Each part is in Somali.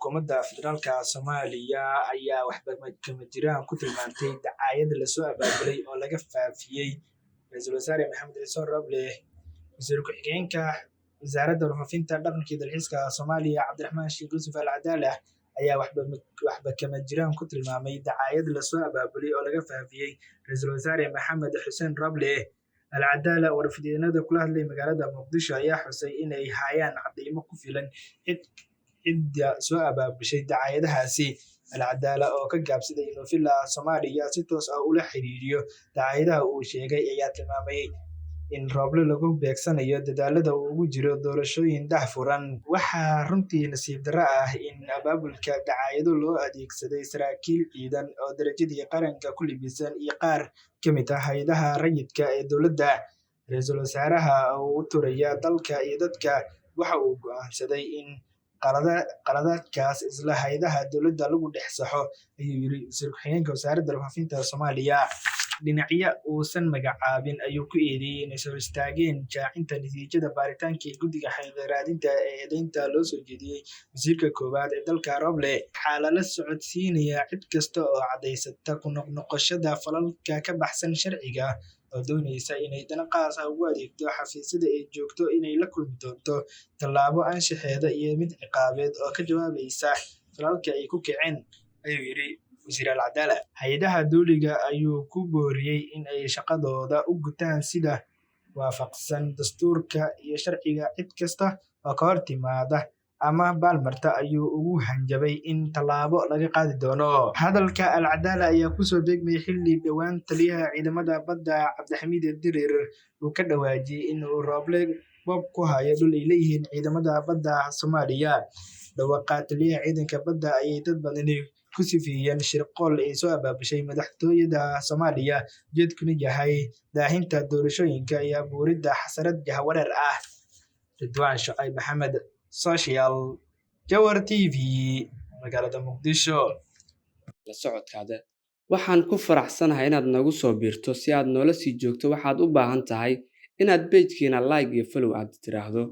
Xukuumadda Federaalka Soomaaliya ayaa waxba kama jiraan ku tilmaantay dacaayad lasoo abaabulay oo laga faafiyey Ra'iisul Wasaare Maxamed Xuseen Roble. Wasiir ku-xigeenka Wasaaradda Warfaafinta, Dhaqanka iyo Dalxiiska Soomaaliya, Cabdiraxmaan Sheekh Yuusuf Al Cadaala, ayaa waxba kama jiraan ku tilmaamay dacaayad lasoo abaabulay oo laga faafiyey Ra'iisul Wasaare Maxamed Xuseen Roble. Al Cadaala oo warfidyeennada kula hadlay magaalada Muqdisho ayaa xusay inay hayaan cadeymo ku filan cidda soo abaabushay dacaayadahaasi. Al Cadaala oo ka gaabsaday inuu Villa Soomaaliya si toos ah ula xiriiriyo dacaayadaha uu sheegay ayaa tilmaamay in Roble lagu beegsanayo dadaallada uu ugu jiro doorashooyin daahfuran. "Waxaa runtii nasiib darro ah in abaabulka dacaayado loo adeegsaday saraakiil ciidan oo darajadii qaranka ku labisan iyo qaar ka mid ah hay'adaha rayidka ee dowladda. Ra'iisul Wasaaraha oo u turaya dalka iyo dadka waxa uu go'aansaday in qaladaadkaas isla hay'adaha dowladda lagu dhex saxo," ayuu yiri wasiir ku-xigeenka Wasaaradda Warfaafinta Soomaaliya. Dhinacyo uusan magacaabin ayuu ku eedeeyay inay soo istaageen shaacinta natiijada baaritaankii guddiga xaqiiqo raadinta ee eedeynta loo soo jeediyey wasiirka koowaad ee dalka Roble. "Waxaa lala socodsiinayaa cid kasta oo caddaysata ku noqnoqoshada falalka ka baxsan sharciga oo doonaysa inay dano khaas ah ugu adeegto xafiisyada ay joogto inay la kulmi doonto tallaabo anshaxeed iyo mid ciqaabeed oo ka jawaabaysa falalka ay ku kaceen," ayuu yiri Wasiir Al Cadaala. Hay'adaha dowliga ayuu ku booriyey in ay shaqadooda u gutaan sida waafaqsan dastuurka iyo sharciga. Cid kasta oo ka hor timaada ama baalmarta ayuu ugu hanjabay in tallaabo laga qaadi doono. Hadalka Al Cadaala ayaa kusoo beegmay xilli dhowaan taliyaha ciidamada badda, Cabdixamiid Dirir, uu ka dhawaajiyey in uu Roble boob ku hayo dhul ay leeyihiin ciidamada badda Soomaaliya. Dhawaaqa taliyaha ciidanka badda ayay dad badani ku sifeeyeen shirqool ay soo abaabushay madaxtooyada Soomaaliya, ujeedkuna yahay daahinta doorashooyinka iyo abuuridda xasarad jahwareer ah. Ridwaan Shucayb Maxamed, Social Jawhar TV, magaalada Muqdisho. La socodkaada. Waxaan ku faraxsanahay inaad nagu soo biirto. Si aad noola sii joogto, waxaad u baahan tahay inaad page-keena like iyo follow aad tiraahdo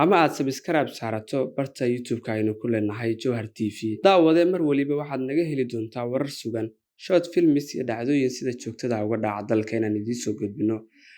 ama aad subscribe saarato barta YouTube-ka aynu ku leenahay Jowhar TV. Daawade, mar waliba waxaad naga heli doontaa warar sugan, short films iyo dhacdooyin sida joogtada uga dhaca dalka inaan idiin soo gudbino.